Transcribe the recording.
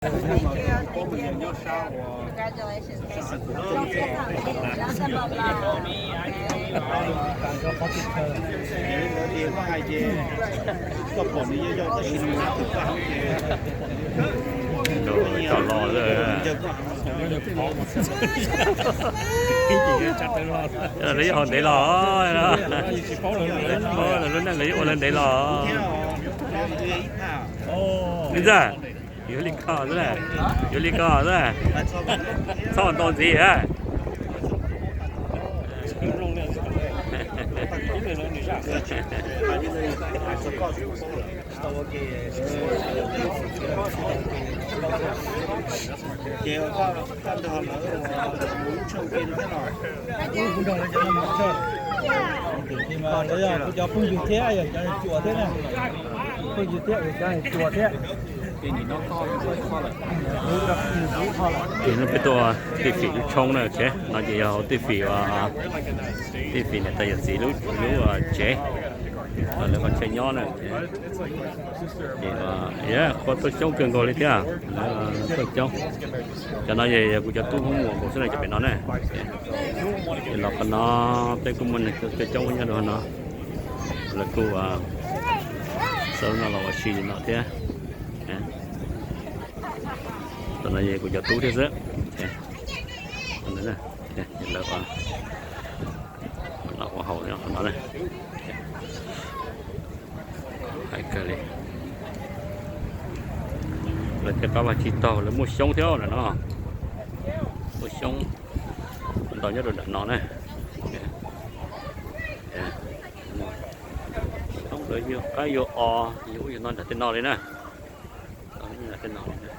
Cov los lawv yog ntev los, lub neej lawv yuav ua lawv ntev los. Ntxawg, yuav li ko xwb, yuav li ko xwb, txhob ntau ntxiv a. Kuv cov phooj ywg thiab yog cov cuam thiab na, phooj ywg thiab cov cuam thiab. Ces no peb tuaj tij fim lub tshoob na, no ces yog hauv tij fim, tij fim niam tais yawm txiv lub tsev, lawv qhov chaw nyob na. Ces kuj tuaj coob kawg nkaus li thiab, tuaj coob. Cov no yog kuv cov tub Hmoob muam nkaus xwb na, cov pem no na. Ces los qhov no peb kuj muaj neeg coob coob nyob rau no, lawv kuj xav no los ua si no thiab. Qhov no kuv cov tub thiab xwb. Lawv los ua haus qhov no na. Hais kawg li. Lawv tej qab vaj tsis taug, lawv muaj xyoob thiab no. Muaj xyoob ntau nyob rau nram no na. Xyoob lawv yug qaib yug os yug ub yug no nram tej no li na. Tej no li na.